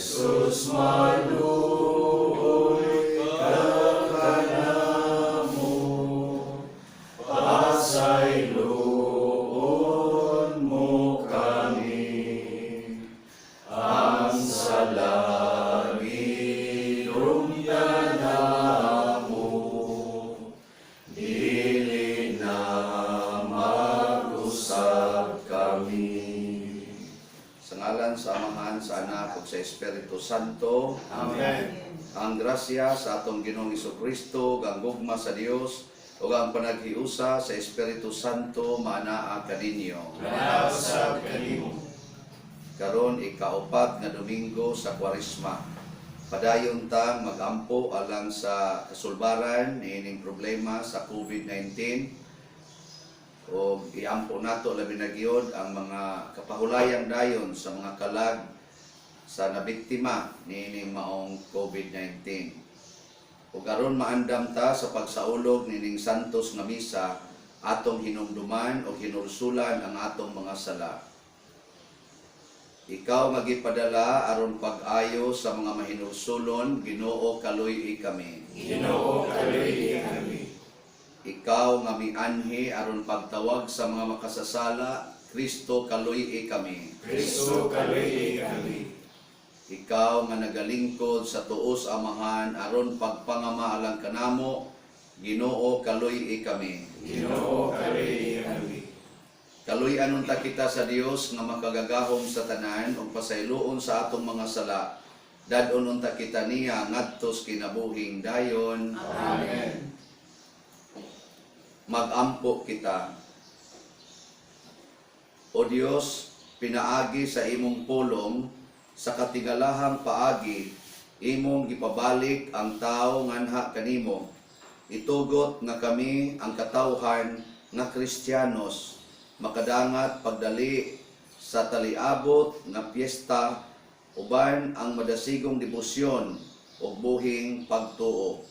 Jesus, maluoy ka kanamo, pasayloon mo kami, ang sala gidumtan namo, dili na mag-usab kami. Sa ngalan sa Amahan, sa Anak ug sa Espiritu Santo. Amen. Ang grasya sa atong Ginoong Kristo, ang gugma sa Dios ug ang panaghiusa sa Espiritu Santo maanaa kaninyo. Usab kanimo. Karon, ikaupat nga Domingo sa Kwaresma. Padayon tang magampo alang sa kasulbaran niining problema sa COVID-19 o iampo nato labi na gyud ang mga kapahulayang dayon sa mga kalag sa nabiktima niining maong COVID-19. Ug aron maandam ta sa pagsaulog nining santos nga misa, atong hinumduman o hinulsulan ang atong mga sala. Ikaw nga gipadala aron pag-ayo sa mga mahinulsulon, Ginoo, kaluy-i kami. Ginoo, kaluy-i kami. Ikaw nga mianhi aron pagtawag sa mga makasasala, Kristo, kaluy-i kami. Kristo, kaluy-i kami. Ikaw nga nagalingkod sa tuos Amahan aron pagpangama alang kanamo, Ginoo, kaluy-i kami. Ginoo, kaluy-i kami. Kaluy-an unta kita sa Dios nga makagagahom sa tanan ug pasayloon sa atong mga sala. Dad-on unta kita niya ngadto sa kinabuhing dayon. Amen. Magampo kita. O Dios, pinaagi sa imong pulong sa katingalahang paagi, imong gipabalik ang tao nganha kanimo. Itugot nga kami ang katawhan nga Kristiyanos makadangat pagdali sa taliabot nga piyesta uban ang madasigong debosyon ug buhing pagtuo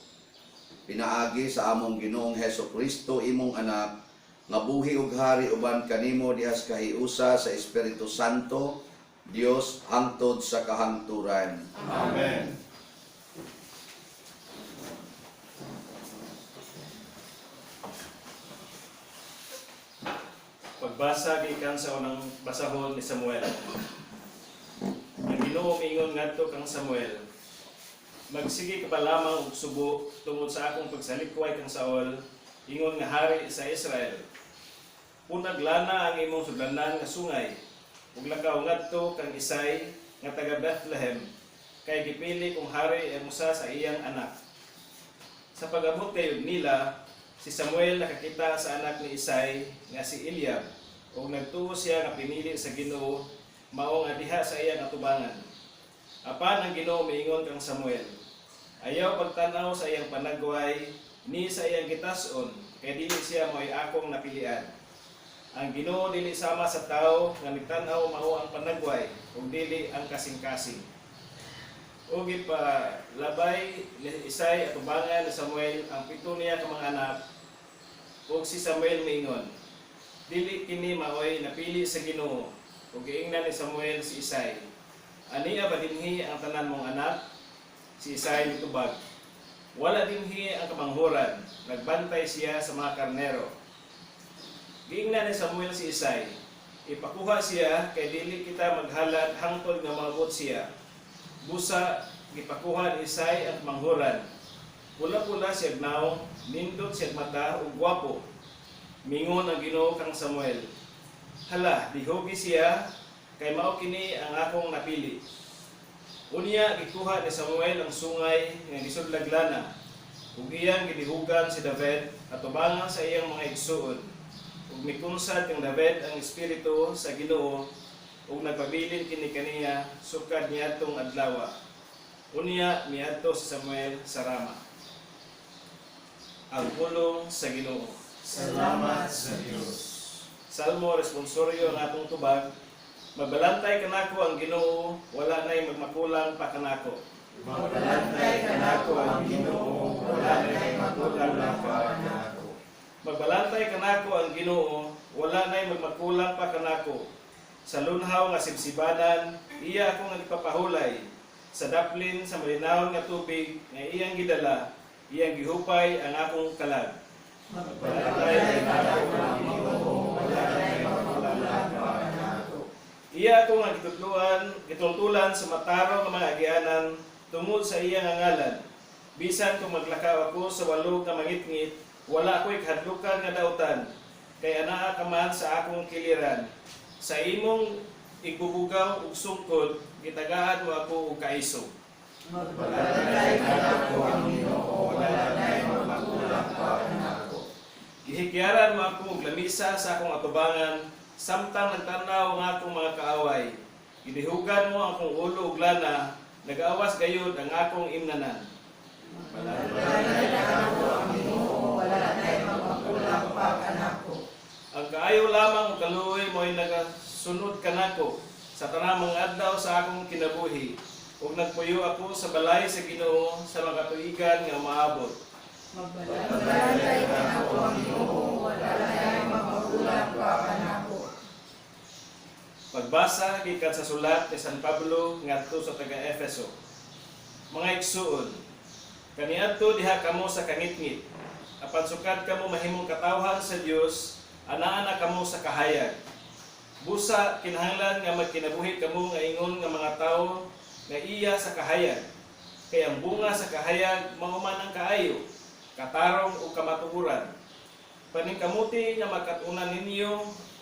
pinaagi sa among Ginoong Heso Kristo, imong anak, nga buhi ug hari uban kanimo diha sa kahiusa sa Espiritu Santo, Dios, hangtod sa kahangturan. Amen. Pagbasa gikan sa unang basahon ni Samuel. Ang Ginoo miingon ngadto kang Samuel: "Magsige ka pa lamang og subo tungod sa akong pagsalikway kang Saul ingon nga hari sa Israel. Punag lana ang imong sudlanan nga sungay ug lakaw ngadto kang Isai nga taga Bethlehem, kay gipili kong hari ang usa sa iyang anak." Sa pag-abot kayod nila, si Samuel nakakita sa anak ni Isai nga si Eliab ug nagtuo siya nga pinili sa Ginoo mao nga diha sa iyang atubangan. Apan ang Ginoo miingon kang Samuel: "Ayaw pagtan-aw sa iyang panagway ni sa iyang gitas-on, kay dili siya mao'y akong napilian. Ang Ginoo dili sama sa tawo nga nagtan-aw mao ang panagway ug dili ang kasing-kasing." Ug gipalabay ni Isai atubangan ni Samuel ang pito niya ka mga anak, ug si Samuel miingon, "Dili kini maoy napili sa Ginoo." Ug giingnan ni Samuel si Isai, "Ania ba dinhi ang tanan mong anak?" Si Isai mitubag, "Wala dinhi ang kamanghuran, nagbantay siya sa mga karnero." Giingnan ni Samuel si Isai, "Ipakuha siya, kay dili kita maghalad hangtod nga moabot siya." Busa gipakuha ni Isai ang kamanghuran. Pula-pula siya nawong, nindot siya mata ug gwapo. Mingon ang Ginoo kang Samuel, "Hala, dihugi siya, kay mao kini ang akong napili." Unya gikuha ni Samuel ang sungay nga gisudlag lana ug iyang gidihugan si David atubangan sa iyang mga igsuon. Ug mikunsad kang David ang espiritu sa Ginoo ug nagpabilin kini kaniya sukad niadtong adlaw. Unya miadto si Samuel sa Rama. Ang pulong sa Ginoo. Salamat sa Dios. Salmo responsoryo ang atong tubag. Magbalantay kanako ang Ginoo, wala nay magmakulang pa kanako. Magbalantay kanako ang Ginoo, wala nay makulang pa kanako. Magbalantay kanako ang Ginoo, wala nay magmakulang pa kanako. Sa lunhaw nga sibsibanan, iya akong ipapahulay. Sa daplin sa malinawon nga tubig nga iyang gidala, iyang gihupay ang akong kalag. Magbalantay kanako ang Ginoo, wala nay magkulang pa kanako. Iya ako nga gitudloan, gitultulan sa matarong nga mga agianan tungod sa iya nga ngalan. Bisan kung maglakaw ako sa walog nga mangitngit, wala ako'y kahadlukan nga dautan, kay anaa ka man sa akong kiliran. Sa imong igbubugaw ug sungkod, gitagaan mo ako og kaisog. Magbalantay kanako ang Ginoo, wala nay magkulang pa kanako. Gihikyaran mo ako og lamisa sa akong atubangan, samtang nagtan-aw ang akong mga kaaway. Gidihugan mo ang akong ulo ug lana, nag-awas gayud ang akong imnanan. Magbalantay kanako ang Ginoo, wala nay magkulang pa kanako. Ang kaayo lamang ug kaluoy mo'y nagasunod kanako sa tanang mga adlaw sa akong kinabuhi, ug nagpuyo ako sa balay sa Ginoo sa mga katuigan nga maabot. Magbalantay kanako ang Ginoo, wala nay magkulang pa kanako. Pagbasa gikan sa sulat ni San Pablo ngadto sa taga Efeso. Mga igsuon, kaniadto diha kamo sa kangitngit. Apan sukad kamo mahimong katawhan sa Dios, anaa na kamo sa kahayag. Busa kinahanglan nga magkinabuhi kamo nga ingon nga mga tawo nga iya sa kahayag. Kay ang bunga sa kahayag mao man ang kaayo, katarong ug kamatuoran. Paningkamuti nga magkat-unan ninyo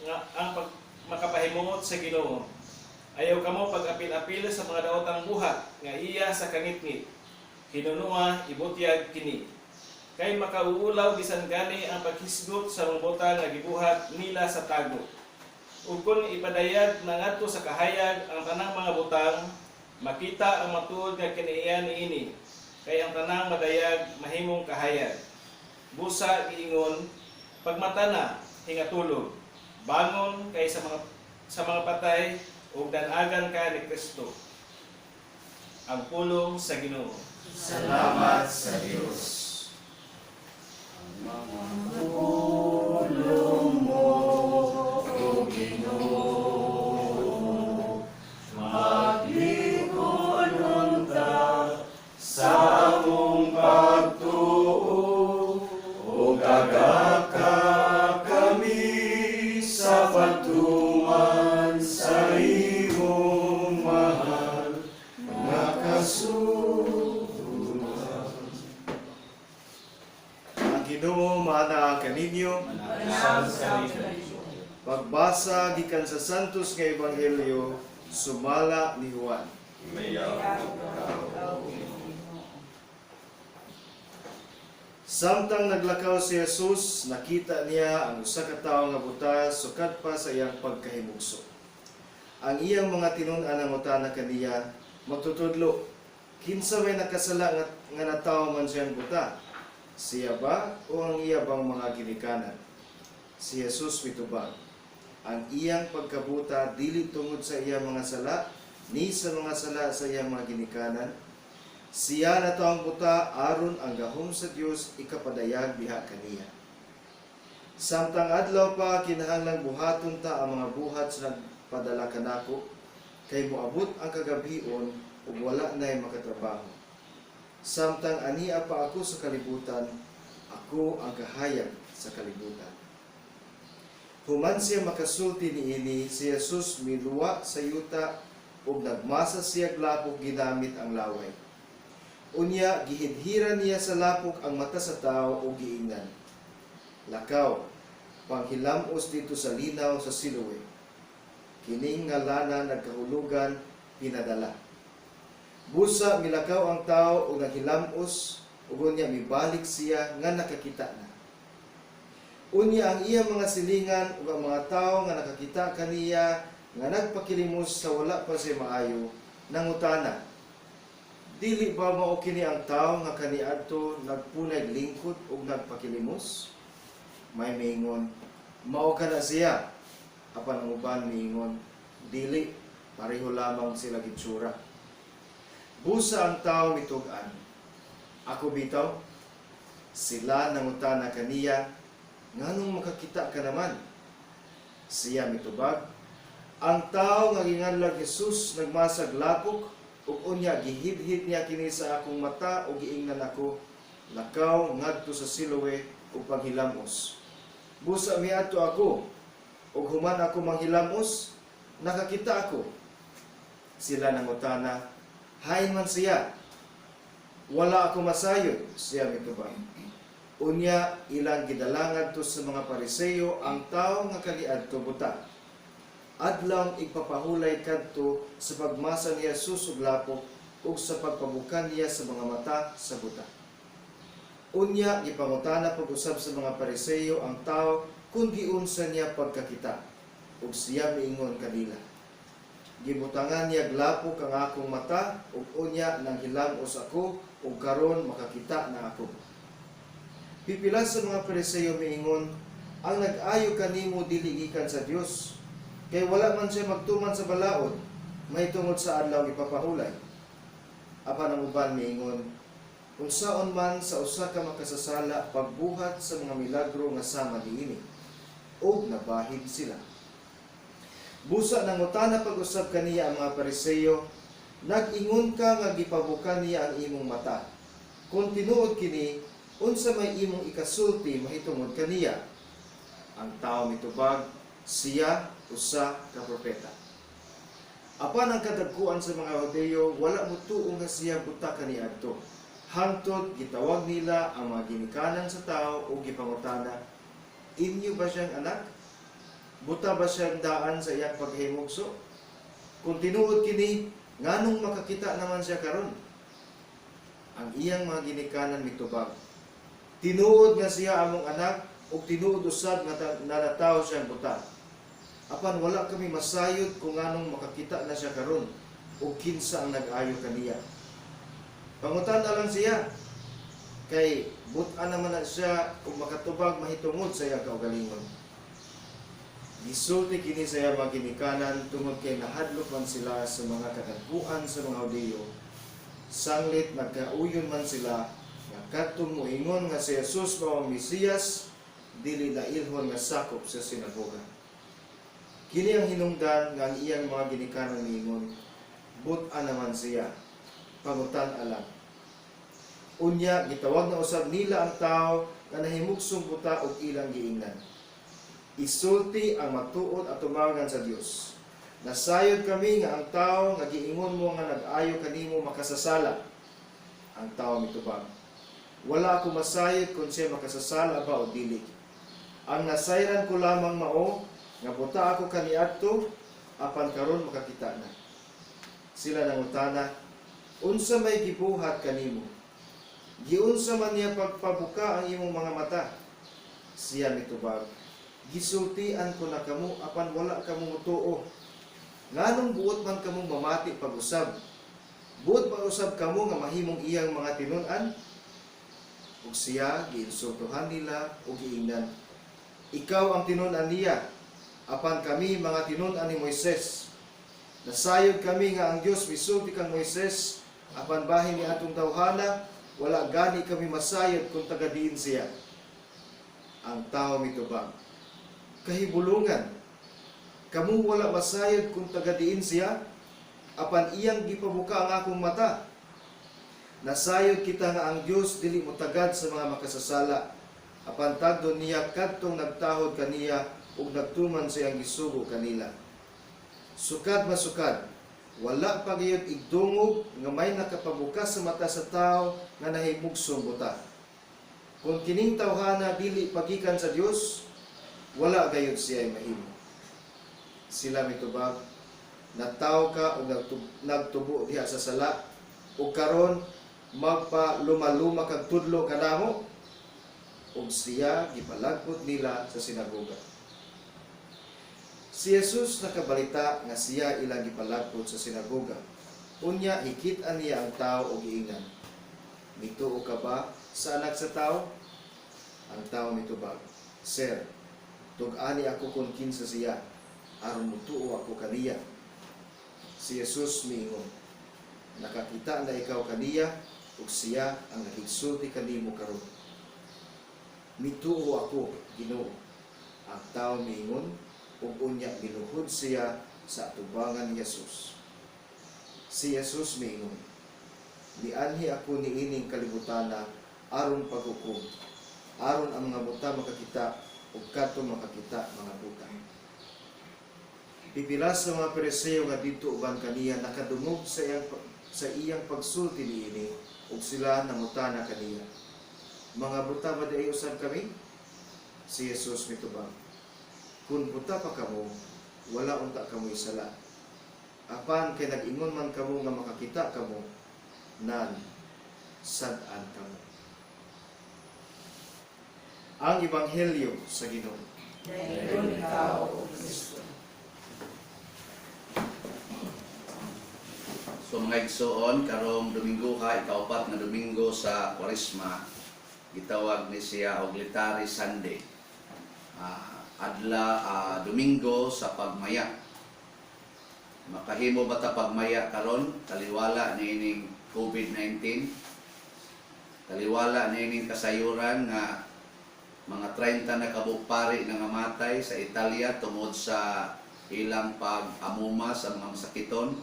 nga ang makapahimuot sa Ginoo. Ayaw kamo pag-apil-apil sa mga daotang buhat nga iya sa kangitngit. Hinunua ibutyag kini. Kay makauulaw bisan gani ang paghisgot sa mga butang nga gibuhat nila sa tago. Ug kon ipadayag na ngadto sa kahayag ang tanang mga butang, makita ang matuod nga kinaiyan niini. Kay ang tanang madayag mahimong kahayag. Busa giingon, pagmata na, hingatulog. Bangon kay sa mga patay ug danagan ka ni Kristo. Ang pulong sa Ginoo. Salamat sa Diyos. Pulong mo, O Ginoo, maglingkod unta sa among pagtuo, ug agaka kami sa pagtuman sa imong mahal nga kasuguan. Ang Ginoo maanaa kaninyo. Pagbasa gikan sa Santos nga Ebanghelyo sumala ni Juan. Samtang naglakaw si Jesus, nakita niya ang usa ka tawo nga buta sukad pa sa iyang pagkahimugso. Ang iyang mga tinun-an nangutana kaniya, "Magtutudlo, kinsa may nakasala nga natawo man siyang buta? Siya ba o ang iya bang mga ginikanan?" Si Jesus mitubag, "Ang iyang pagkabuta dili tungod sa iyang mga sala, ni sa mga sala sa iyang mga ginikanan. Siya natawong buta aron ang gahom sa Dios ikapadayag diha kaniya. Samtang adlaw pa, kinahanglang buhaton ta ang mga buhat sa nagpadala kanako, kay moabot ang kagabhion ug wala nay makatrabaho. Samtang ania pa ako sa kalibutan, ako ang kahayag sa kalibutan." Human siya makasulti niini, si Jesus miluwa sa yuta ug nagmasa siya lapok ginamit ang laway. Unya gihidhiran niya sa lapok ang mata sa tao ug giingnan, "Lakaw, panghilam-os didto sa linaw sa Siloe." Kining nga lana nagkahulugan "pinadala." Busa milakaw ang tao ug naghilam-os, ug unya mibalik siya nga nakakita na. Unya ang iyang mga silingan ug ang mga tawo nga nakakita kaniya nga nagpakilimos sa wala pa siya maayo nangutana, "Dili ba mao kini ang tawo nga kaniadto nagpunay lingkod ug nagpakilimos?" May miingon, "Mao kana siya." Apan ang uban miingon, "Dili, pareho lamang sila gitsura." Busa ang tao mitug-an, "Ako bitaw." Sila nangutana kaniya, "Nganong makakita ka naman?" Siya mitubag, "Ang tao nga ginganlag Jesus nagmasag lapok Ug unya gihidhid niya kini sa akong mata ug giingnan ako, "Lakaw ngadto sa Siloe ug paghilamos." Busa miadto ako, ug human ako manghilamos, nakakita ako. Sila nangutana, "Hain man siya?" "Wala ako masayod," siya mitubag. Unya ilang gidala ngadto sa mga Pariseo ang tawo nga kaniadto buta. Adlawng Igpapahulay kadto sa pagmasa ni Jesus og lapok ug sa pagpabuka niya sa mga mata sa buta. Unya gipangutana pag-usab sa mga Pariseo ang tawo kung giunsa niya pagkakita, ug siya miingon kanila, "Gibutangan niya lapok ang akong mata ug unya nanghilamos ako ug karon makakita na ako." Pipila sa mga Pariseo miingon, "Ang nag-ayo kanimo dili gikan sa Dios, kay wala man siya magtuman sa balaod mahitungod sa Adlaw Ipapahulay." Apan ang uban miingon, "Unsaon man sa usa ka makasasala pagbuhat sa mga milagro nga sama niini?" Ug nabahid sila. Busa nangutana pag-usab kaniya ang mga Pariseo, "Nag-ingon ka nga gipabuka niya ang imong mata. Kung tinuod kini, unsa may imong ikasulti mahitungod kaniya?" Ang tao mitubag, "Siya usa ka propeta." Apan ang kadagkuan sa mga Hudeyo wala motuo nga siya buta kaniadto, hangtod gitawag nila ang mga ginikanan sa tao ug gipangutana, "Inyo ba siyang anak? Buta ba siyang daan sa iyang paghimugso? Kung tinuod kini, nganong makakita naman siya karon?" Ang iyang mga ginikanan mitubag, "Tinuod nga siya among anak ug tinuod usab nga natawo siyang buta. Apan wala kami masayod kung nganong makakita na siya karon ug kinsa ang nag-ayo kaniya. Pangutana lang siya kay but-an naman na siya ug makatubag mahitungod sa iyang kaugalingon." Gisulti kini sa iyang mga ginikanan tungod kay nahadlok man sila sa mga kadagkuan sa mga Hudiyo. Sanglit nagkauyon man sila nga kadtong moingon nga si Jesus mao ang Mesiyas dili na ilhon nga sakop sa sinagoga. Kini ang hinungdan nga ang iyang mga ginikanan miingon, "But-an naman siya, pangutan-a lang." Unya gitawag na usab nila ang tao nga nahimugsong buta ug ilang giingnan, "Isulti ang matuod atubangan sa Dios. Nasayod kami nga ang tao nga giingon mo nga nag-ayo kanimo makasasala." Ang tao mitubag, "Wala ako masayod kung siya makasasala ba o dili. Ang nasayran ko lamang mao nga buta ako kaniadto apan karon makakita na." Sila nangutana, "Unsa may gibuhat kanimo? Giunsa man niya pagpabuka ang imong mga mata?" Siya mitubag, "Gisultian ko na kamo apan wala kamo motuo. Nganong buot man kamo mamati pag-usab? Buot ba usab kamo nga mahimong iyang mga tinun-an?" Ug siya giinsultuhan nila ug giingnan, "Ikaw ang tinun-an niya, apan kami mga tinun-an ni Moises. Nasayod kami nga ang Dios misulti kang Moises, apan bahin ni atong tawhana, wala gani kami masayod kung taga diin siya." Ang tao mitubag, "Kahibulungan, kamo wala masayod kung taga diin siya, apan iyang gipabuka ang akong mata. Nasayod kita nga ang Dios dili motagad sa mga makasasala, apan tagdon niya kadtong nagtahod kaniya ug nagtuman sa iyang gisugo kanila. Sukad masukad, wala pa gayud igdungog nga may nakapabuka sa mata sa tao nga nahimugsong buta. Kung kining tawhana dili pagikan sa Dios, wala gayud siya mahimo." Sila mitubag, "Natawo ka og nagtubo diha sa sala, ug karon magpalumaluma kag tudlo kanamo?" Ug siya gipalagpot nila sa sinagoga. Si Jesus nakabalita nga siya ilang gipalagpot sa sinagoga. Unya hikit-an niya ang tao ug giingnan, "Mituo ka ba sa Anak sa Tao?" Ang tao mitubag, "Sir, tug-ani ako kung kinsa siya, aron mutuo ako kaniya." Si Jesus miingon, "Nakakita na ikaw kaniya, ug siya ang nagigsulti kanimo karon." "Mituo ako, Ginoo," ang tao miingon, ug unya miluhod siya sa atubangan ni Jesus. Si Jesus miingon, "Mianhi ako niining kalibutana aron paghukom, aron ang mga buta makakita ug kadtong makakita mga buta." Pipila sa mga Pariseo nga didto uban kaniya nakadungog sa iyang pagsulti niini ug sila nangutana kaniya, "Mga buta ba diay usab kami?" Si Jesus mitubag, "Kun buta pa kamo, wala unta kamoy sala. Apan kay nag-ingon man kamo nga makakita kamo, nan sad-an kamo." Ang Ebanghelyo sa Ginoo. Dayon ikaw, O Kristo. So mga igsoon, karong Domingo ha, ikaupat nga Domingo sa Kwaresma, gitawag ni siya og Laetare Sunday. Adla Domingo sa pagmaya. Makahimo ba ta pagmaya karon? Taliwala niining COVID-19. Taliwala niining kasayuran nga mga 30 na kabuok pari nga namatay sa Italia tungod sa ilang pag-amuma sa mga masakiton.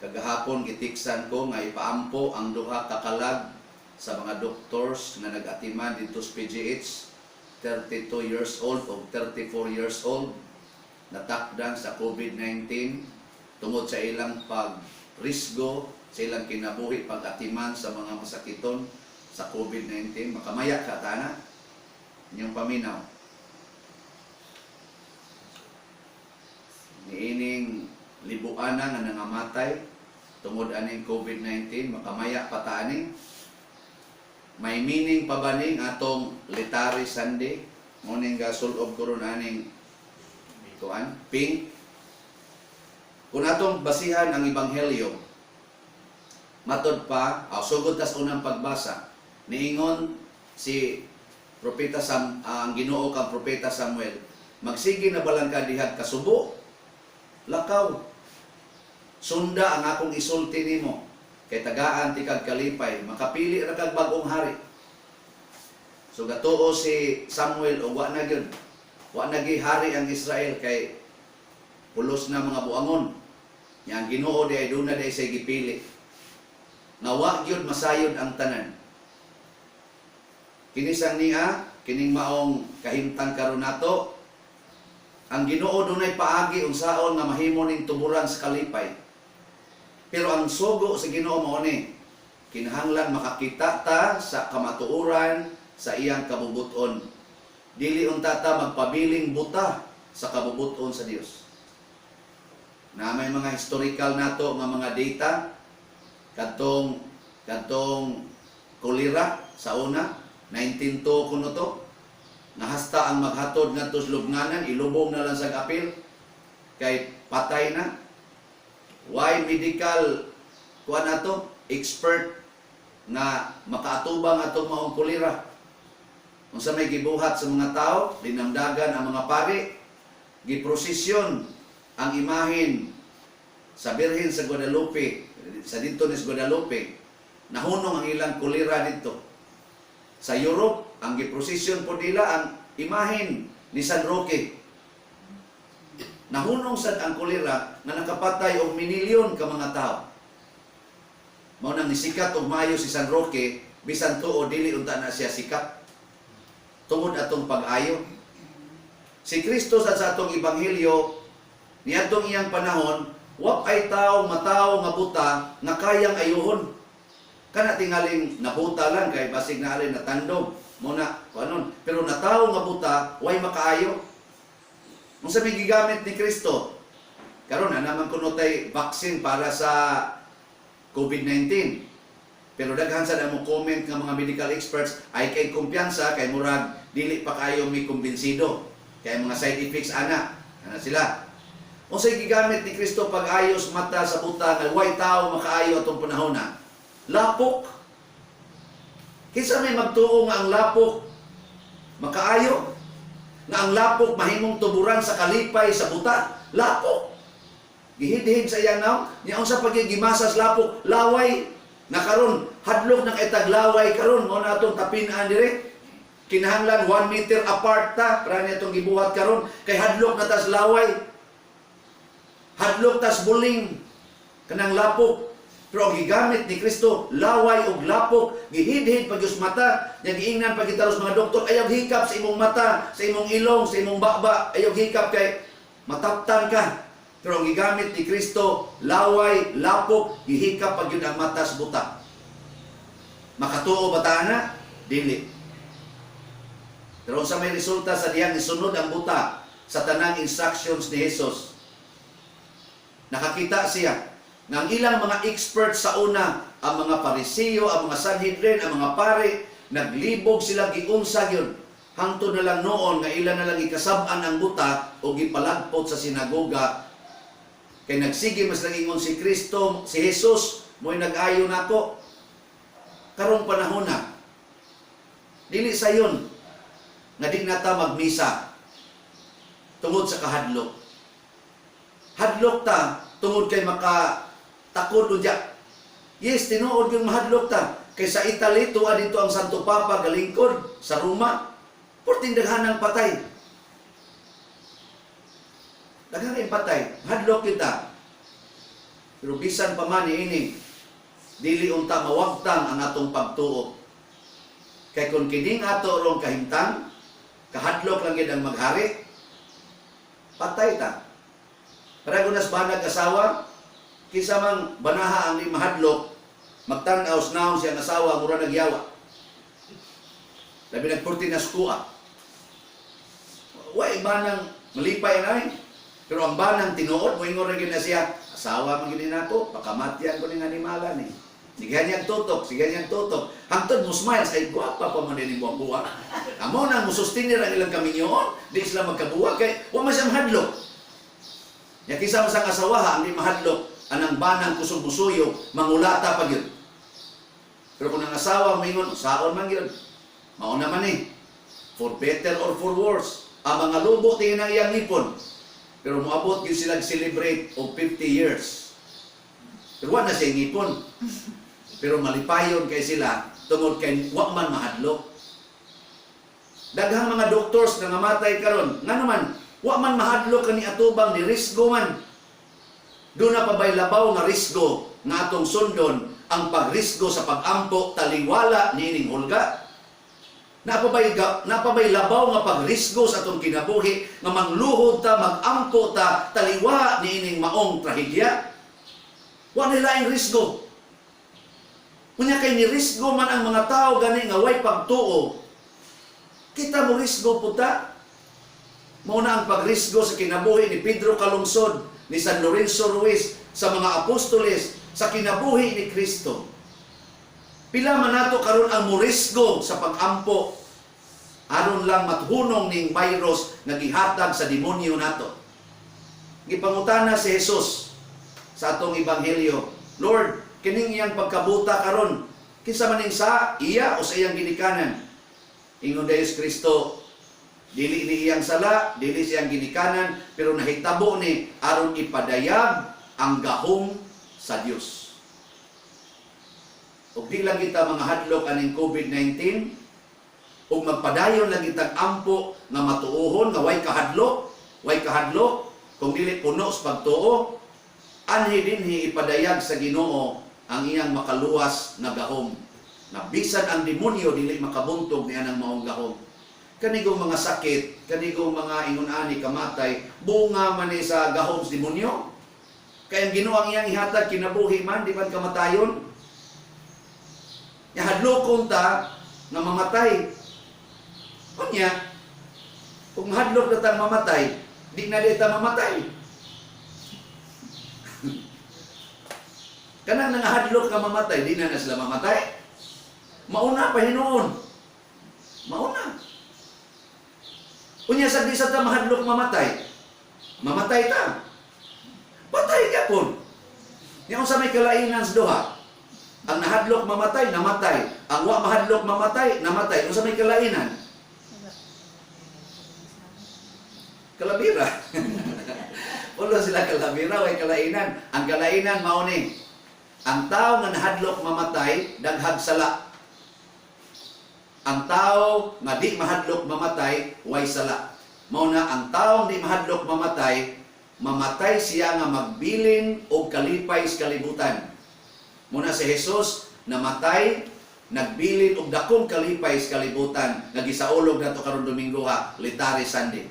Kagahapon gitiksan ko nga ipaampo ang duha ka kalag sa mga doctors nga nag-atiman didto sa PGH, 32 years old o 34 years old, natakdan sa COVID-19 tungod sa ilang pagrisgo sa ilang kinabuhi pag-atiman sa mga masakiton sa COVID-19. Makamaya ka tana inyong paminaw niining libuana nga nangamatay tungod aning COVID-19. Makamaya pa ta ani? May meaning pa ba ning atong Laetare Sunday? Mao ning gasulob ko ron aning kuan, pink. Kung atong basihan ang ebanghelyo, matod pa, sugod tas unang pagbasa, niingon si propeta Sam, ang Ginoo kang propeta Samuel, "Magsige na balang ka dihag kasubo, lakaw, sunda ang akong isulti nimo kay tagaan ti kag kalipay, makapili ra kag bag-ong hari." So gatuo si Samuel og wa na gyud, wa na gyud hari ang Israel kay pulos na mga buangon. Nya ang Ginoo di ay duna di ay say gipili nga wa gyud masayod ang tanan. Kini sang niya kining maong kahimtang karon nato, ang Ginoo dunay paagi unsaon nga mahimo ning tuburan sa kalipay. Pero ang sugo sa Ginoo mao ni kinahanglan makakita ta sa kamatuoran sa iyang kabubuton. Dili unta ta magpabiling buta sa kabubuton sa Dios. Na may mga historical nato nga mga data kadtong kolera sa una, 1902 kuno to, nga hasta ang maghatod ngadto sa lubnganan ilubong na lang sa apil kay patay na. Why medical kuan nato expert nga makaatubang atong maong kolera? Unsa may gibuhat sa mga tao? Linamdagan ang mga pari, giprosesyon ang imahin sa Birhen sa Guadalupe, sa didto ni sa Guadalupe. Nahunong ang ilang kolera didto. Sa Europe, ang giprosesyon po nila ang imahin ni San Roque. Nahunong sad ang kolera nga nakapatay og minilyon ka mga tao. Mao nang nisikat og maayo si San Roque, bisan tuo dili unta na siya sikat tungod atong pag-ayo. Si Kristo sa atong ebanghelyo niadtong iyang panahon, wa ay tao matawo nga buta nga kayang ayuhon. Kana tingaling nabuta lang kay basig na alin natandog mo na kuanon, pero natawo nga buta, way makaayo. Unsa may gigamit ni Kristo? Karon na naman kuno tay vaccine para sa COVID-19. Pero daghan sa mo comment nga mga medical experts ay kay kumpiyansa kay murag dili pa kayo mi kumbinsido. Kay mga side effects ana. Ana sila. Unsay gigamit ni Kristo pag-ayos mata sa buta nga way tao makaayo atong panahon na? Lapok. Kinsa may magtuo nga ang lapok makaayo? Nga ang lapok mahimong tuburan sa kalipay sa buta? Lapok. Gihidhid sa iyang nawong, niya unsa pagigimasas lapok, laway na karon hadlok na kay taglaway karon. Mao na atong tapinaan dire. Kinahanglan 1 meter apart ta para niya atong gibuhat karon kay hadlok na tas laway. Hadlok tas buling. Kanang lapok. Pero ang gigamit ni Kristo, laway og lapok, gihidhid pa gyud mata, nya giingnan pa kita mga doktor, ayaw hikap sa imong mata, sa imong ilong, sa imong baba, ayaw hikap kay mataptan ka. Pero ang gigamit ni Kristo, laway, lapok, gihikap pa gyud ang mata sa buta. Makatuo ba ta ana? Dili. Pero unsa may resulta sa diyang isunod ang buta sa tanang instructions ni Jesus? Nakakita siya nga ang ilang mga experts sa una, ang mga Parisiyo, ang mga Sanhedrin, ang mga pare, naglibog sila, giunsa yun. Hangtod na lang noon nga ila na lang ikasab-an ang buta o gipalagpot sa sinagoga. Kay nagsige mas lang ingon si Kristo, si Jesus, mo'y nag-ayo nako. Karong panahon na, dili sayon nga di nata magmisa tungod sa kahadlok. Hadlok ta tungod kay maka takod unya. Yes, tinuod yung mahadlok ta. Kay sa Italy, tuwa dito ang Santo Papa galingkod sa Roma. Porting daghanang patay. Daghanang patay. Hadlok kita. Pero bisan pa man ini, dili unta mawagtang ang atong pagtuo. Kay kung kining ato rong kahimtang, kahadlok lang gid ang maghari, patay ta. Pareho nas banag asawa, kinsa mang banaha ang di mahadlok, magtan-aw sa naong siyang asawa, mura nagyawa. Labi nagpurti na skuha. Way banang malipay ang ay. Pero ang banang tinuod, moingon ra gyud na siya, "Asawa man gyud nako, pakamatyan ko ning animala ni." Sige niyang tutok, sige niyang tutok. Hangtod mo smile, kay gwapa pa man din buwang buwa. Amo nang musustinir ang ilang kaminyoon, di sila magkabuwag kay wa man siya mahadlok. Ya kinsa man sang asawa ang di mahadlok, anang banang kusog musuyo, mangulata pa gyud. Pero kung ang asawa moingon, saon man gyud. Mao naman eh. For better or for worse, ang mga lubo tingin ang iyang ngipon. Pero moabot gyud sila celebrate og 50 years. Pero wa na siya ngipon. Pero malipayon kay sila tungod kay wa man mahadlok. Daghang mga doctors na namatay karon, ngano man wa man mahadlok kani atubang ni risgo man. Duna pa bay labaw nga risgo nga atong sundon ang pagrisgo sa pagampo taliwala niining hulga? Napabay labaw nga pagrisgo sa atong kinabuhi nga mangluhod ta, magampo ta taliwa niining maong trahedya? Wa na laing risgo. Unya kay ni risgo man ang mga tao gani nga way pagtuo. Kita mo risgo pud ta. Mao na ang pagrisgo sa kinabuhi ni Pedro Calungsod, ni San Lorenzo Ruiz, sa mga apostoles, sa kinabuhi ni Kristo. Pila man nato karon ang morisgo sa pagampo aron lang mathunong ning virus nga gihatag sa demonyo nato? Gipangutana si Jesus sa atong ebanghelyo, "Lord, kining iyang pagkabuta karon, kinsa man ning sa iya o sa iyang ginikanan?" Ingon dayon si Kristo, "Dili ni iyang sala, dili siyang ginikanan, pero nahitabo ni aron ipadayag ang gahom sa Dios." Ug di lang kita mga hadlok aning COVID-19, ug magpadayon lang kitang ampo nga matuohon nga way kahadlok, way kahadlok, kung dili puno sa pagtuo, anhi dinhi ipadayag sa Ginoo ang iyang makaluwas nga gahom. Na bisan ang demonyo dili makabuntog niya ng maong gahom. Kanigong mga sakit, kanigong mga ingon ani kamatay, bunga man ni sa gahom sa demonyo. Kaya ang Ginoo ang iyang ihatag kinabuhi man, di man kamatayon. Hadlokon ta nga mamatay. Unya, kung mahadlok na tang mamatay, di na di ta mamatay. Kanang nangahadlok nga mamatay, di na na sila mamatay. Mauna pa hinuon. Mauna. Unya sa di sa ta mahadlok mamatay, mamatay ta. Patay ka pon. Nya unsa may kalainan sa duha? Ang nahadlok mamatay, namatay. Ang wa mahadlok mamatay, namatay. Unsa may kalainan? Kalabira. Wala sila kalabira, way kalainan. Ang kalainan mao ni ang tao nga nahadlok mamatay, daghag sala. Ang tao nga di mahadlok mamatay, way sala. Mao na ang taong di mahadlok mamatay, Mamatay siya nga magbilin og kalipay sa kalibutan. Muna si Jesus namatay, nagbilin og dakong kalipay sa kalibutan nga gisaulog nato karon Domingo ha, Laetare Sunday.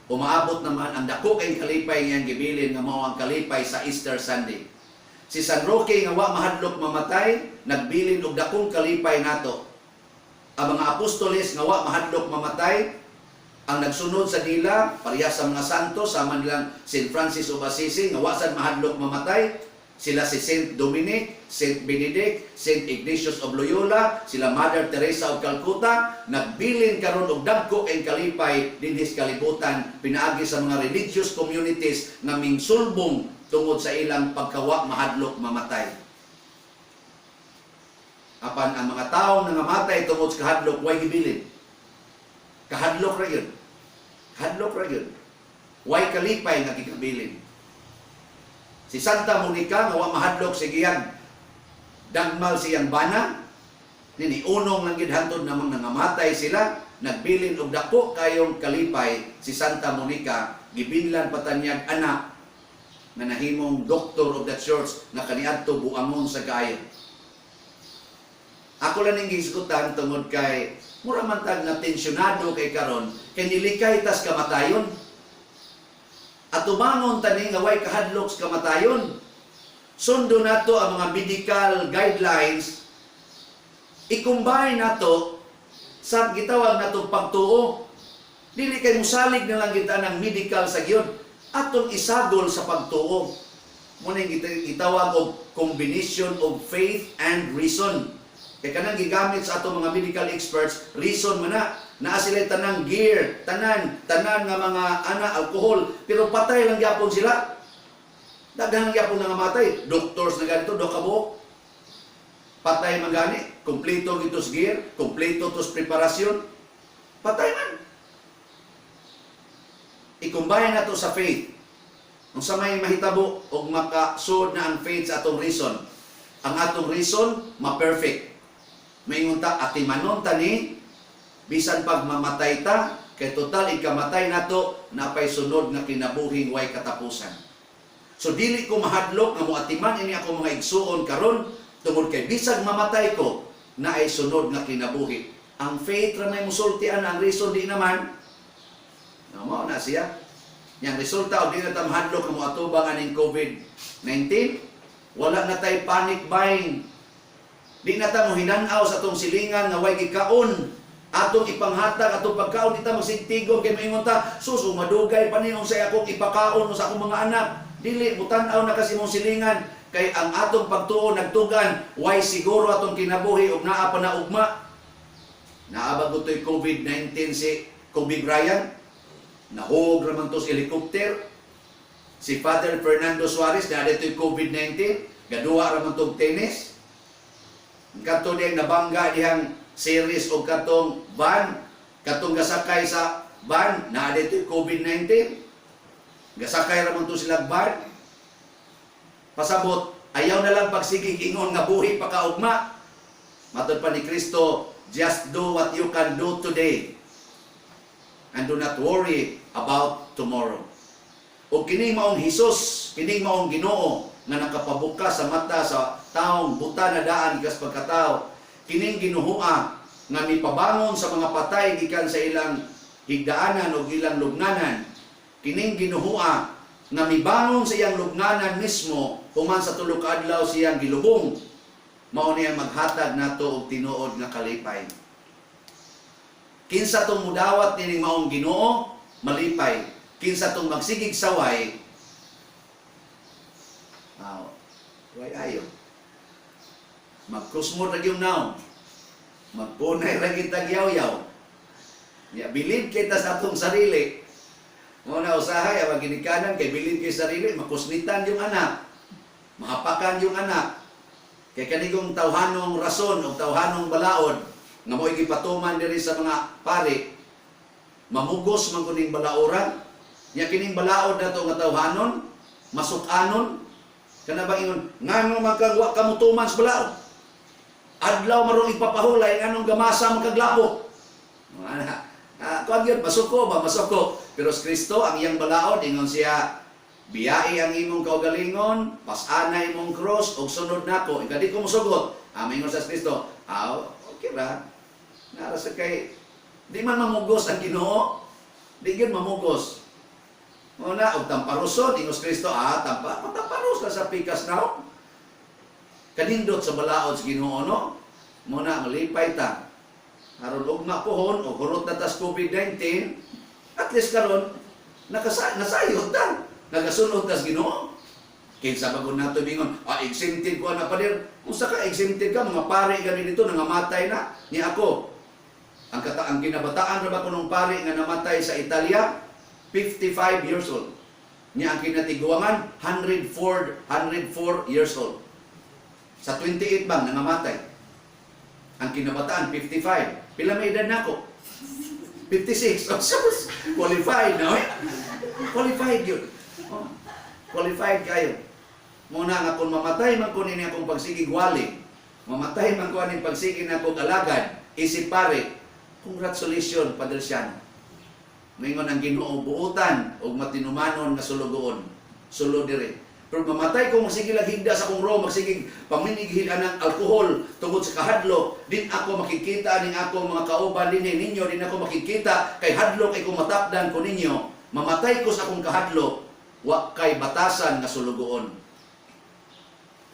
Umaabot naman ang dako kay kalipay niyang gibilin nga mao ang kalipay sa Easter Sunday. Si San Roque nga wa mahadlok mamatay, nagbilin og dakong kalipay nato. Ang mga apostoles nga wa mahadlok mamatay, ang nagsunod sa dila, pareha sa mga santo, sama nilang St. Francis of Assisi, nga wa sad mahadlok mamatay, sila si Saint Dominic, Saint Benedict, Saint Ignatius of Loyola, sila Mother Teresa of Calcutta, nagbilin karon og dagko kay kalipay dinhi sa kalibutan pinaagi sa mga religious communities nga mingsulbong tungod sa ilang pagkawa mahadlok mamatay. Apan ang mga taong nangamatay tungod sa kahadlok, way gibilin. Kahadlok ra yun. Kahadlok ra yun. Way kalipay nga gikabilin. Si Santa Monica nga wa mahadlok sa giyang dagmal siyang bana, nini unong lang gid hantod namang nangamatay sila, nagbilin og dako kayong kalipay si Santa Monica, gibinlan pa tanyag anak nga nahimong doctor of the church nga kaniadto buangon sa kaayo. Ako lang ning gihisgutan tungod kay mura man tag na tensyonado kay karon kay nilikay tas kamatayon. At tumangon tani nga way kahadlok sa kamatayon. Sundo nato ang mga medical guidelines, i-combine nato sa gitawag natong pagtuo. Dili kay musalig na lang kita ng medical sa gyud. Atong isagol sa pagtuo. Muna yung gitawag og combination of faith and reason. Kay kanang gigamit sa atong mga medical experts, reason man na. Naa sila tanang gear, tanan, tanan nga mga ana alcohol, pero patay lang gyapon sila. Daghan lang gyapon nangamatay. Doctors na ganito, do kabuok. Patay man gani, kompleto gitos gear, kompleto tos preparasyon. Patay man. I-combine nato sa faith. Unsa may mahitabo og makasud na ang faith sa atong reason. Ang atong reason ma-perfect. Maingon ta atimanon ta ni bisan pag mamatay ta kay total ikamatay nato napay sunod nga kinabuhing way katapusan. So dili ko mahadlok nga moatiman ini ako mga igsuon karon tungod kay bisag mamatay ko naay sunod nga kinabuhi. Ang faith ra may musultian, ang reason di naman. No, mao na siya. Yang resulta og di na ta mahadlok nga moatubang aning COVID-19, wala na tay panic buying. Di na ta mo hinanaw sa atong silingan nga way gikaon. Atong ipanghatag atong pagkaon, di ta magsigtigom kay maingon ta, "Sus, madugay pa ni unsay akong ipakaon sa akong mga anak." Dili mutan-aw na kasi mong silingan kay ang atong pagtuo nagtugan way siguro atong kinabuhi ug naa pa na ugma. Naa ba gutoy COVID-19 si Kobe Bryant? Nahog raman to sa helicopter. Si Father Fernando Suarez na dito'y COVID-19, gaduwa raman tong tennis. Kato diyang nabangga dihang series o katong van, katong gasakay sa van, na dito'y COVID-19. Gasakay raman to sila van. Pasabot, ayaw na lang pagsigig ingon nga buhi pa kaugma. Matod pa ni Kristo, just do what you can do today and do not worry about tomorrow. O kining maong Hesus, kining maong Ginoo nga nakapabuka sa mata sa taong buta na daan gikas pagkatao, kining Ginooa nga mipabangon sa mga patay gikan sa ilang higdaanan o ilang lubnganan, kining Ginooa nga mibangon sa iyang lubnganan mismo human sa 3 ka adlaw siyang gilubong, mao niyang maghatag nato og tinuod nga kalipay. Kinsa tong mudawat nining maong Ginoo, malipay. Kinsa tong magsigig saway, way ayo. Magkusmod ra gyud naong. Magpunay ra gyud yaw-yaw. Ya, bilib kita sa atong sarili. Mo na usahay ang ginikanan kay bilib kay sarili, makusnitan yung anak. Mahapakan yung anak. Kay kanigong tawhanong rason o tawhanong balaod nga mo'y gipatuman diri sa mga pari, mamugos man kuning balaoran. Nya kining balaod nato nga tawhanon, masukanon, kana bang ingon ngano man kang wa ka motuman sa balaod? Adlaw marong ipapahulay, nganong gamasa man kag lapok? Ana, kuan gyud, masuko ba, masuko. Pero si Kristo ang iyang balaod ingon siya, Biyai ang imong kaugalingon, pasana imong cross ug sunod nako. Ika di ko mosugot. Amingon sa Kristo, ah, okay ra. Nara sa kay di man mamugos ang Ginoo. Di gyud mamugos. Mao na og tamparuson ingos Kristo, ah, tampa, tamparos ka sa pikas now. Kanindot sa balaod sa Ginoo, no? Mao na malipay ta. Aron ugma pohon o hurot na tas COVID-19, at least karon nasayod ta. Nagasunod tas Ginoo. Kinsa ba nato bingon, ah, exempted ko na pader. Unsa ka exempted ka, mga pare gani dito nangamatay na ni ako. Ang kinabataan ra ba kunong pare nga namatay sa Italia? 55 years old. Niya ang kinatiguangan 104 104 years old. Sa 28 bang nangamatay? Ang kinabataan 55. Pila may edad nako? 56. Oh, sus, qualified na, eh. Qualified yun. Oh, qualified kayo. Muna nga kung mamatay man ko nini akong pagsigig wali, mamatay man ko aning pagsige na akong alagad, isip pare, congratulations, Padre Sian. Maingon ang Ginoo buutan og matinumanon nga sulugoon. Sulo dire. Pero mamatay ko magsige lang higda sa akong room, magsige paminighilan ng alkohol tungod sa kahadlok, din ako makikita ning ako mga kauban dinhi ninyo, din ako makikita kay hadlok ay kumatakdan ko ninyo. Mamatay ko sa akong kahadlok, wa kay batasan nga sulugoon.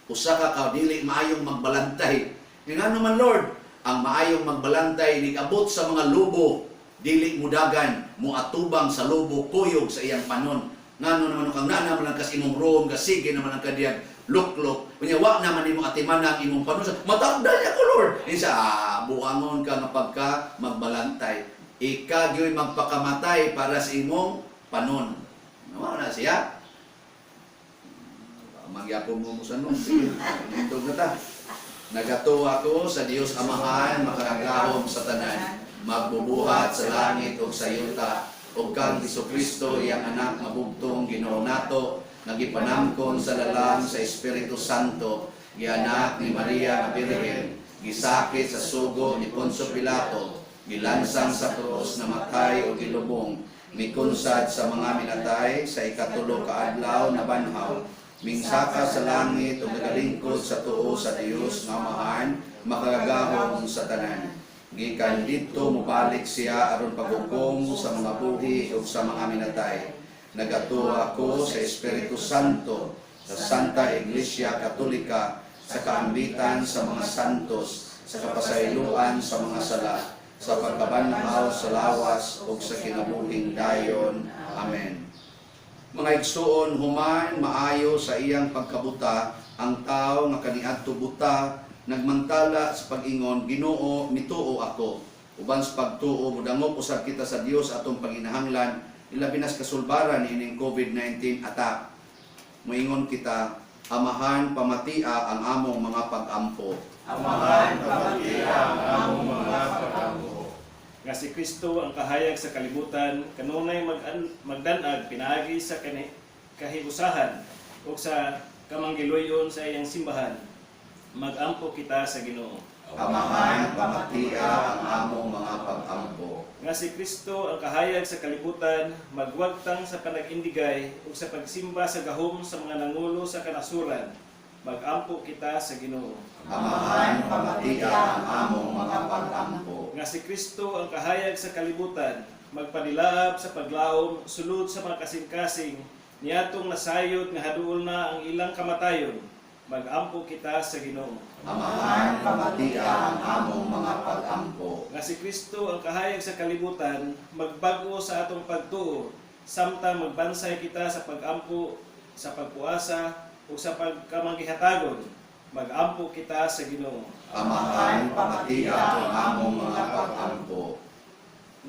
Usa ka ka dili maayong magbalantay. Ngano man, Lord, ang maayong magbalantay nigabot sa mga lobo, dili mudagan, muatubang sa lobo, kuyog sa iyang panon. Ngano naman kang nana man lang kas imong room, sige naman ang kadiyag luklok. Unya wa naman nimo atiman ang imong panon. Matakdan niya ko, Lord. Insa ah, buangon ka nga pagka magbalantay. Ika gyoy magpakamatay para sa imong panon. Nawa na siya. Magyapon mo mo sa nun. Sige, nindog na ta. Nagatuo ako sa Dios Amahan, makagagahom sa tanan, magbubuhat sa langit ug sa yuta, ug kang Kristo, iyang anak nga bugtong Ginoo nato, nagipanangkon sa lalang sa Espiritu Santo, gianak ni Maria nga Birhen, gisakit sa sugo ni Poncio Pilato, gilansang sa krus, namatay o gilubong, mikunsad sa mga minatay, sa ikatulo ka adlaw nabanhaw, mingsaka sa langit ug nagalingkod sa tuo sa Dios nga Amahan, makagagahom sa tanan. Gikan didto mobalik siya aron paghukom sa mga buhi ug sa mga minatay. Nagatuo ako sa Espiritu Santo, sa Santa Iglesia Katolika, sa kaambitan sa mga santos, sa kapasayloan sa mga sala, sa pagkabanhaw sa lawas ug sa kinabuhing dayon. Amen. Mga igsuon, human maayo sa iyang pagkabuta ang tao nga kaniadto buta, nagmantala sa pag-ingon, "Ginoo, mituo ako." Uban sa pagtuo, modangop usab kita sa Dios atong panginahanglan, ilabi na sa kasulbaran niining COVID-19 attack. Moingon kita, Amahan, pamatia ang among mga pag-ampo. Amahan, pamatia ang among mga pag-ampo. Nga si Kristo ang kahayag sa kalibutan kanunay magdanag pinaagi sa kahiusahan ug sa kamanggiloy-on sa iyang simbahan. Magampo kita sa Ginoo. Amahan, pamatia ang among mga pag-ampo. Nga si Kristo ang kahayag sa kalibutan magwagtang sa panag-indigay ug sa pagsimba sa gahom sa mga nangulo sa kanasuran. Magampo kita sa Ginoo. Amahan, pamatia ang among mga pag-ampo. Nga si Kristo ang kahayag sa kalibutan magpanilaab sa paglaom sulod sa mga kasing-kasing niadtong nasayod nga haduol na ang ilang kamatayon. Magampo kita sa Ginoo. Amahan, pamatia ang among mga pag-ampo. Nga si Kristo ang kahayag sa kalibutan magbag-o sa atong pagtuo samtang magbansay kita sa pagampo, sa pagpuasa ug sa pagkamanggihatagon. Magampo kita sa Ginoo. Amahan, pamatia ang among mga pag-ampo.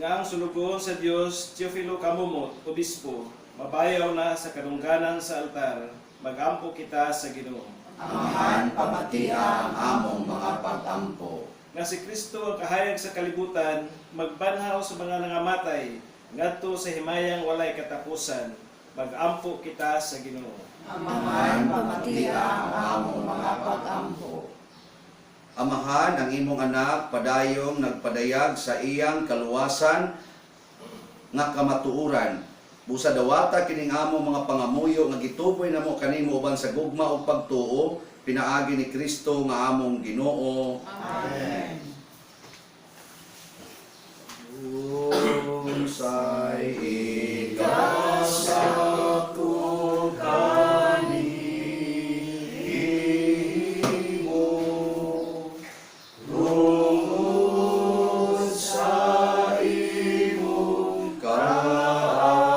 Nga ang sulugoon sa Dios Teofilo Camomot, obispo, mabayaw na sa kadungganan sa altar. Magampo kita sa Ginoo. Amahan, pamatia ang among mga pag-ampo. Nga si Kristo ang kahayag sa kalibutan magbanhaw sa mga nangamatay ngadto sa himayang walay katapusan. Magampo kita sa Ginoo. Amahan, pamatia ang among mga pag-ampo. Amahan, ang imong anak padayong nagpadayag sa iyang kaluwasan nga kamatuoran. Busa dawata kining among mga pangamuyo nga gituboy namo kanimo uban sa gugma ug pagtuo pinaagi ni Kristo nga among Ginoo. Amen. Unsay ikasako kanimo, tungod sa imong kaayo,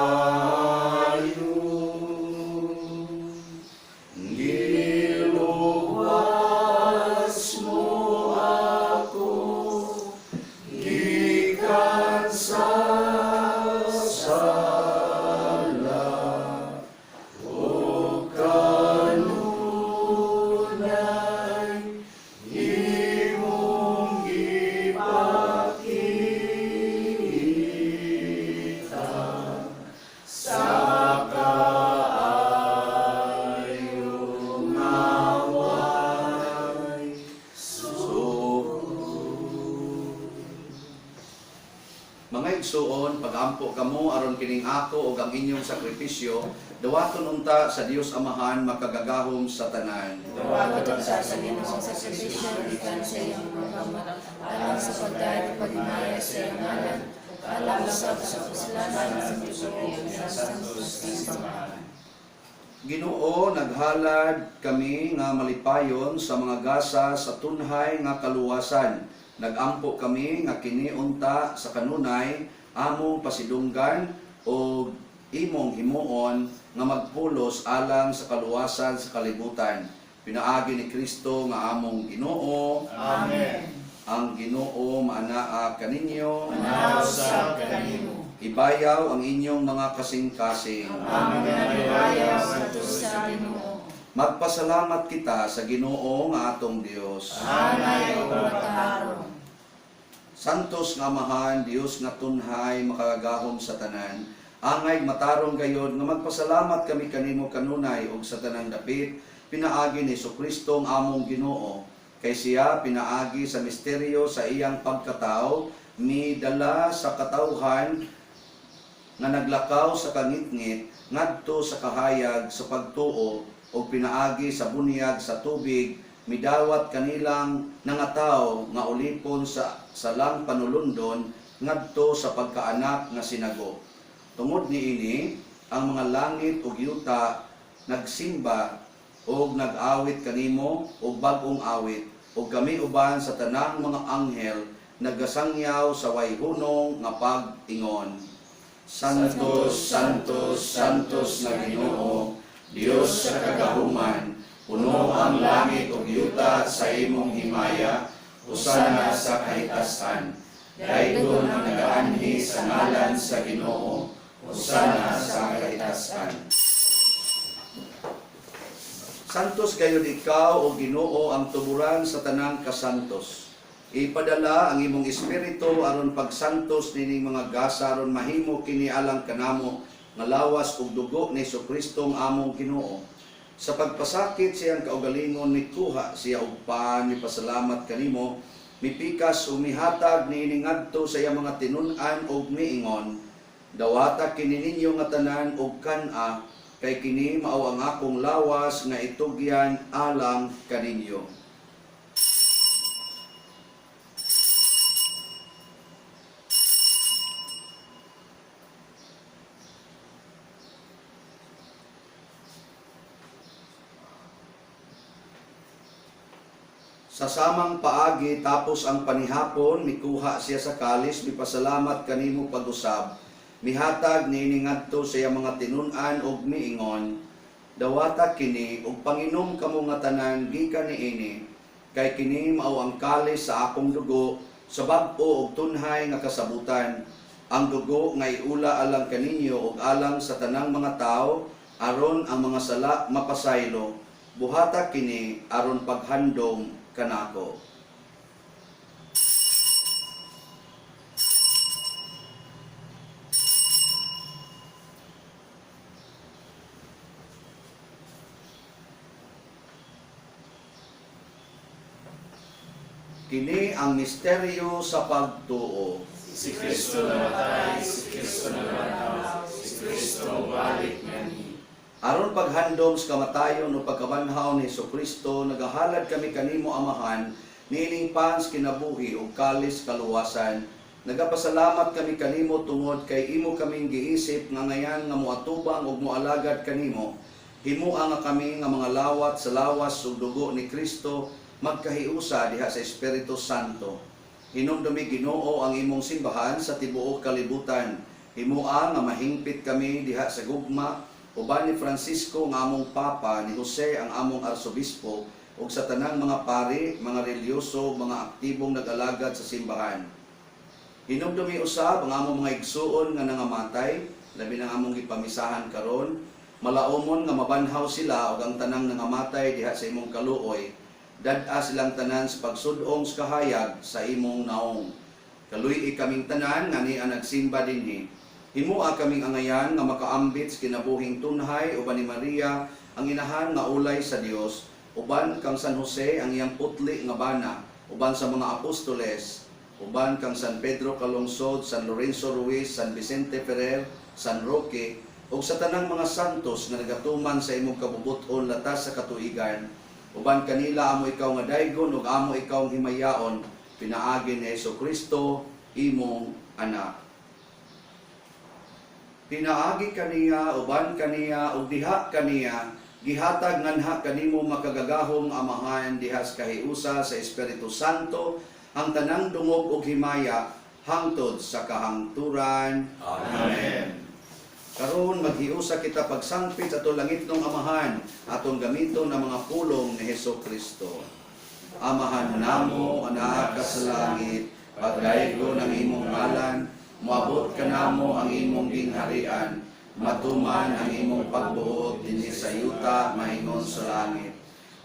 giluwas mo ako gikan sa sala ug kanunay imong gipakita sa kaayo nga way Mga igsuon, pagampo kamo aron kining ako ug ang inyong sakripisyo, dawaton unta sa Dios Amahan makagagahom sa tanan. Dawaton sa sa Ginoo ang sakripisyo gikan sa iyang mga kamot, alang sa pagdayeg ug paghimaya sa iyang ngalan, ug alang usab sa kapuslanan sa tibuok sa santos nga simbahan. Ginoo, naghalad kami nga malipayon sa mga gasa sa tunhay nga kaluwasan. Nagampo kami nga kini unta sa kanunay among pasidunggan o imong himuon nga magpulos alang sa kaluwasan sa kalibutan. Pinaagi ni Kristo nga among Ginoo. Amen. Ang Ginoo maanaa kaninyo. Manausap kanimo. Ibayaw ang inyong mga kasing-kasing. Ang mga nagbayaw ngadto sa Ginoo. Magpasalamat kita sa Ginoo nga atong Dios. Angay ug matarong. Santos nga Amahan, Dios nga tunhay, makagagahom sa tanan. Angay matarong gayod nga magpasalamat kami kanimo kanunay ug sa tanang dapit pinaagi ni Kristo ang among Ginoo. Kay siya pinaagi sa misteryo sa iyang pagkatao midala sa katawhan nga naglakaw sa kangitngit ngadto sa kahayag sa pagtuo o pinaagi sa bunyag sa tubig midawat kanilang nangataw nga ulipon sa salang panulundon ngadto sa pagkaanak nga sinago. Tungod niini ang mga langit ug yuta nagsimba ug nag-awit kanimo og bag-ong awit ug kami uban sa tanang mga anghel nagasangyaw sa wayhunong nga pag-ingon. Santos, Santos, Santos na Ginoo, Dios sa kagahuman, puno ang langit ug yuta sa imong himaya, usana sa kahitasan. Daygon ang nagaanhi sa ngalan sa Ginoo, usana sa kahitasan. Santos gayud ikaw o Ginoo ang tuburan sa tanang kasantos. Ipadala ang imong espiritu aron pagsantos nining mga gasa aron mahimo kini alang kanamo nga lawas ug dugo ni Kristo ang among Ginoo. Sa pagpasakit siyang kaugalingon mikuha siya og pan mipasalamat kanimo mipikas ug mihatag niini ngadto sa iyang mga tinun-an ug miingon, dawata kini ninyo nga tanan og kan-a kay kini mao ang akong lawas nga itugyan alang kaninyo. Sa samang paagi tapos ang panihapon mikuha siya sa kalis mipasalamat kanimo pag-usab mihatag niini ngadto sa iyang mga tinun-an ug miingon, dawata kini ug panginom kamo nga tanan gikan niini kay kini mao ang kalis sa akong dugo sa bag-o ug tunhay nga kasabutan, ang dugo nga iula alang kaninyo ug alang sa tanang mga tawo aron ang mga sala mapasaylo. Buhata kini aron paghandom kanako. Kini ang misteryo sa pagtuo. Si Kristo namatay, si Kristo nabantaw, si Kristo balik nganhi. Aron paghandom sa kamatayon o pagkabanhaw ni Hesukristo, nagahalad kami kanimo Amahan, niining pans kinabuhi ug kalis kaluwasan. Nagapasalamat kami kanimo tungod kay imo kaming giisip nga ngayan nga moatubang ug moalagad kanimo. Himua nga kami nga mga lawat sa lawas ug dugo ni Kristo magkahiusa diha sa Espiritu Santo. Hinumdumi Ginoo ang imong simbahan sa tibuok kalibutan. Himua nga mahingpit kami diha sa gugma uban ni Francisco nga among papa, ni Jose ang among arsobispo ug sa tanang mga pari, mga relihiyoso, mga aktibong nag-alagad sa simbahan. Hinumdumi usab ang among mga igsuon nga nangamatay, labi na ang among gipamisahan karon, malaumon nga mabanhaw sila ug ang tanang nangamatay diha sa imong kaluoy, dad-a silang tanan sa pagsud-ong sa kahayag sa imong naong. Kaluy-i kaming tanan nga nia nagsimba dinhi. Himua kaming angayan nga makaambit sa kinabuhing tunhay uban ni Maria ang inahan nga ulay sa Dios, uban kang San Jose ang iyang putli nga bana, uban sa mga apostoles, uban kang San Pedro Calungsod, San Lorenzo Ruiz, San Vicente Ferrer, San Roque, ug sa tanang mga santos nga nagatuman sa imong kabubut-on latas sa katuigan, uban kanila amo ikaw nga daygon ug amo ikaw ang himayaon, pinaagi ni Hesukristo imong anak. Pinaagi kaniya, uban kaniya, ug diha kaniya, gihatag nganha kanimo makagagahom Amahan diha sa kahiusa sa Espiritu Santo, ang tanang dungog ug himaya hangtod sa kahangturan. Amen. Karon maghiusa kita pagsangpit sa atong langitnong Amahan, atong gamiton ang mga pulong ni Hesus Kristo. Amahan namo, anaa ka sa langit, pagdaygo ng imong ngalan, moabot kanamo ang imong gingharian, matuman ang imong pagbuot dinhi sa yuta maingon sa langit.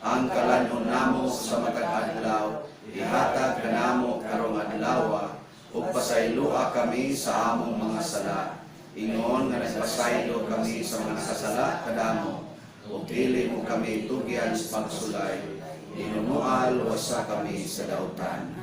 Ang kalan-on namo sa matag adlaw, ihatag kanamo karong adlawa, ug pasayloa kami sa among mga sala. Ingon nga nagpasaylo kami sa mga nakasala kadamo, ug dili mo kami tugyan sa pagsulay. Hinunual wasa kami sa dautan.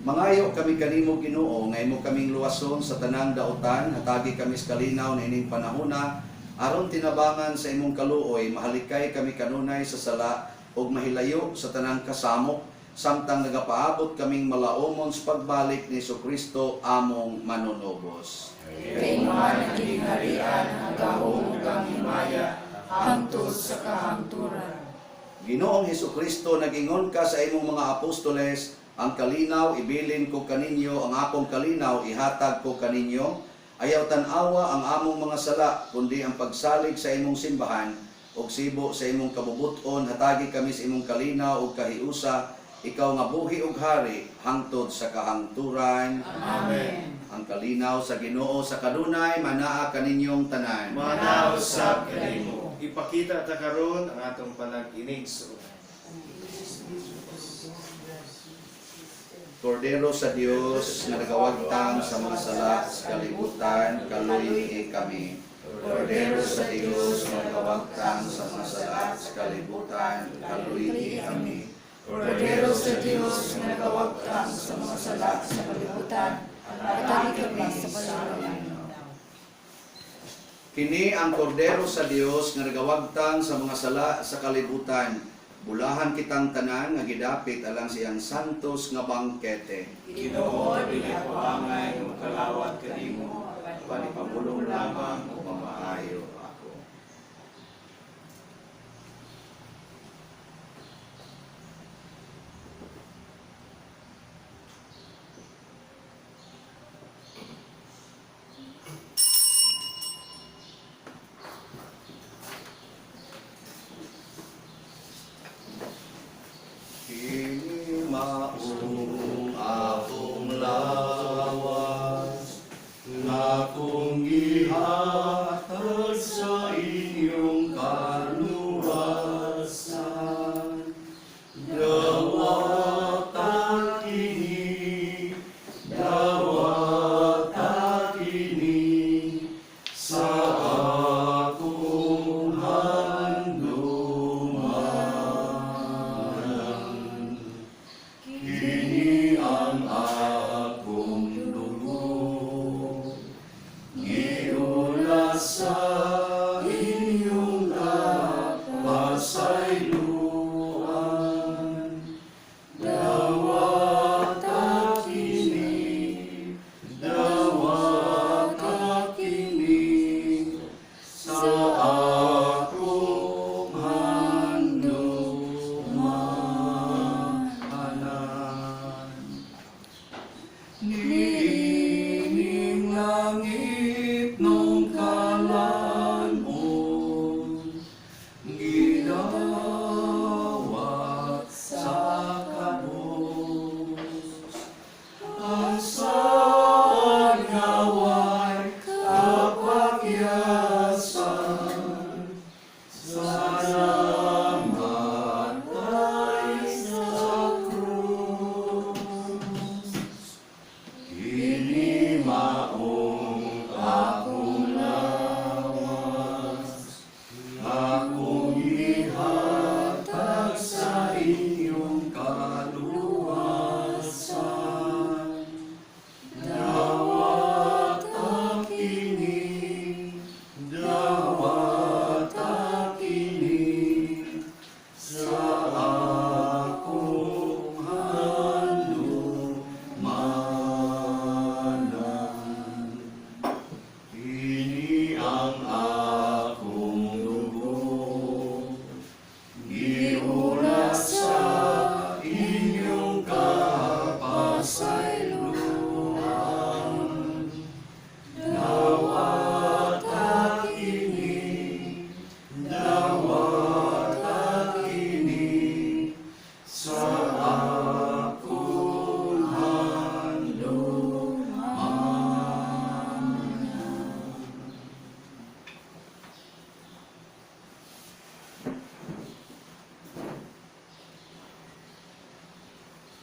Mangayo kami kanimo Ginoo nga imo kaming luwason sa tanang dautan, hatagi kami sa kalinaw niining panahona aron tinabangan sa imong kaluoy, mahalikay kami kanunay sa sala ug mahilayo sa tanang kasamok samtang nagapaabot kaming malaomon sa pagbalik ni Kristo among manunubos. Kay imoha ang gingharian, ang gahom ug ang himaya, hangtod sa kahangturan. Ginoong Hesukristo, nagingon ka sa imong mga apostoles, ang kalinaw ibilin ko kaninyo, ang akong kalinaw ihatag ko kaninyo. Ayaw tan-awa ang among mga sala, kundi ang pagsalig sa imong simbahan ug sibo sa imong kabubut-on, hatagi kami sa imong kalinaw ug kahiusa, ikaw nga buhi ug hari hangtod sa kahangturan. Amen. Ang kalinaw sa Ginoo sa kanunay manaa kaninyong tanan. Manausap kanimo. Ipakita ta karon ang atong panag-inig-suonan. Kordero sa Dios nga nagawagtang sa mga sala sa kalibutan, kaluy kami. Kordero sa Dios nga nagawagtang sa mga sala sa kalibutan, kaluy kami. Kordero sa Dios nga nagawagtang sa mga sala sa kalibutan, hatagi kami sa kalinaw. Kini ang kordero sa Dios nga nagawagtang sa mga sala sa kalibutan. Bulahan kitang tanan nga gidapit alang siyang santos nga bangkete. Ginoo, dili ako angay nga makalawat kanimo, apan ipamulong lamang ug mamaayo ako. Kini maong akong lawas, nga kong gihatag sa inyong kaluwasan. Dawata kini, dawata kini, sa akong handuman. Kini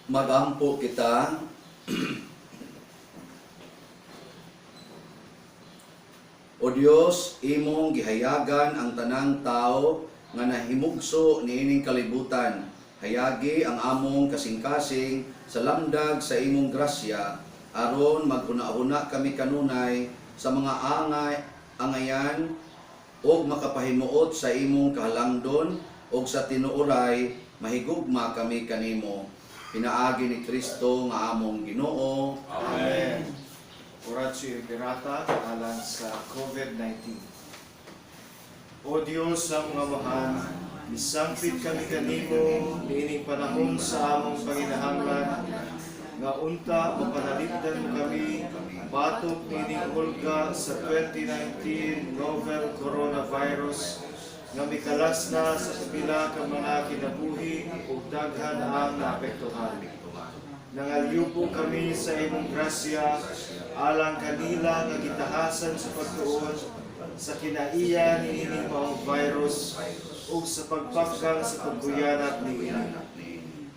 Magampo kita. O Dios, imong gihayagan ang tanang tao nga nahimugso niining kalibutan. Hayagi ang among kasing-kasing sa lamdag sa imong grasya aron maghuna-huna kami kanunay sa mga angayan ug makapahimuot sa imong kahalangdon ug sa tinuoray mahigugma kami kanimo pinaagi ni Kristo nga among Ginoo. Amen. Oratio Imperata alang sa COVID-19. O Dios sa among Amahan, misangpit kami kanimo niining panahon sa among panginahanglan nga unta mapanalipdan mo kami batok niining hulga sa 2019 novel coronavirus nga mikalas na sa pipila ka mga kinabuhi ug daghan ang naapektuhan. Nangalyupo kami sa imong grasya alang kanila nga gitahasan sa pagtuon sa kinaiya niining maong virus ug sa pagpakgang sa pagbuyanat niini.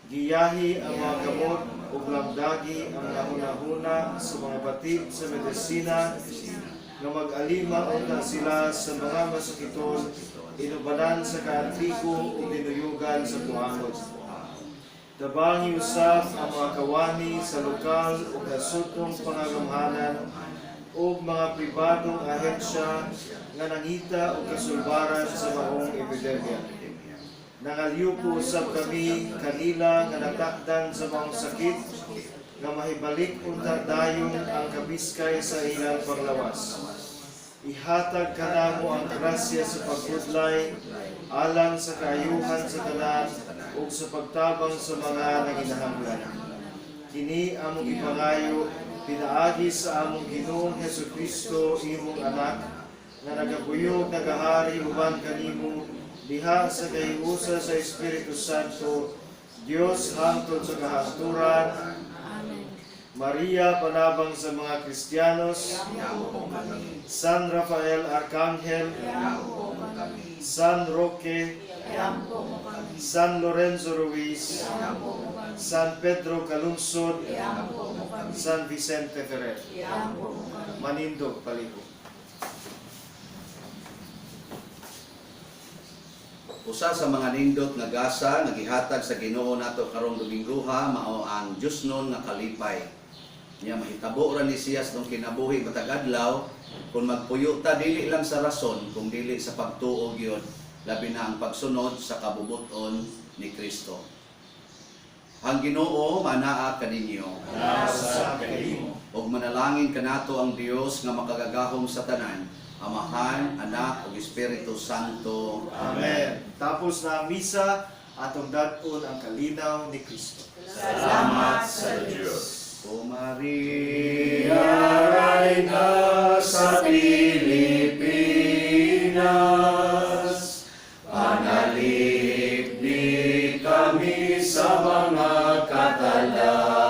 Giyahi ang mga gamot ug lamdagi ang nahuna-huna sa mga batid sa medisina nga mag-alima unta sila sa mga masakiton, inubanan sa kaantiko ug dinuyugan sa buangon. Tabangi usab ang mga kawani sa lokal ug nasudnong pangagamhanan ug mga pribadong ahensya nga nangita og kasulbaran sa maong epidemya. Nangalyupo usab kami kanila nga natakdan sa maong sakit nga mahibalik unta dayon ang kabiskay sa ilang panglawas. Ihatag kanamo ang grasya sa pagbudlay alang sa kaayuhan sa tanan ug sa pagtabang sa mga nanginahanglan. Kini among gipangayo pinaagi sa among Ginoong Hesukristo, imong anak, nga nagabuyog nagahari uban kanimo diha sa kahiusa sa Espiritu Santo, Dios hangtod sa kahangturan. Amen. Maria, panabang sa mga Kristiyanos, San Rafael Arcangel, Iampo kami. San Roque, Iampo mo kami. San Lorenzo Ruiz, Iampo mo kami. San Pedro Calungsod, Iampo mo kami. San Vicente Ferrer. Iampo mo kami. Manindog Palihog. Usa sa mga nindot nga gasa nga gihatag sa Ginoo nato karong Dominggoha mao ang Diosnon nga kalipay. Nya mahitabo ra ni siya sa atong kinabuhi matag adlaw kung magpuyo ta dili lang sa rason kung dili sa pagtuo gyud, labi na ang pagsunod sa kabubut-on ni Kristo. Ang Ginoo manaa kaninyo. Sa kalimo. Ug manalangin kanato ang Dios nga makagagahom sa tanan, Amahan, Anak ug Espiritu Santo. Amen. Tapos na ang misa, atong dad-on ang kalinaw ni Kristo. Salamat sa Diyos. O Maria, Reyna sa Pilipinas, panalipdi kami sa mga katalagman.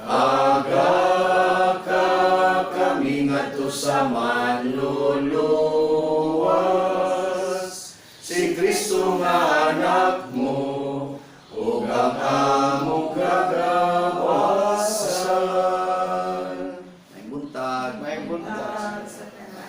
Aga ka kami ngadto sa manluluwas.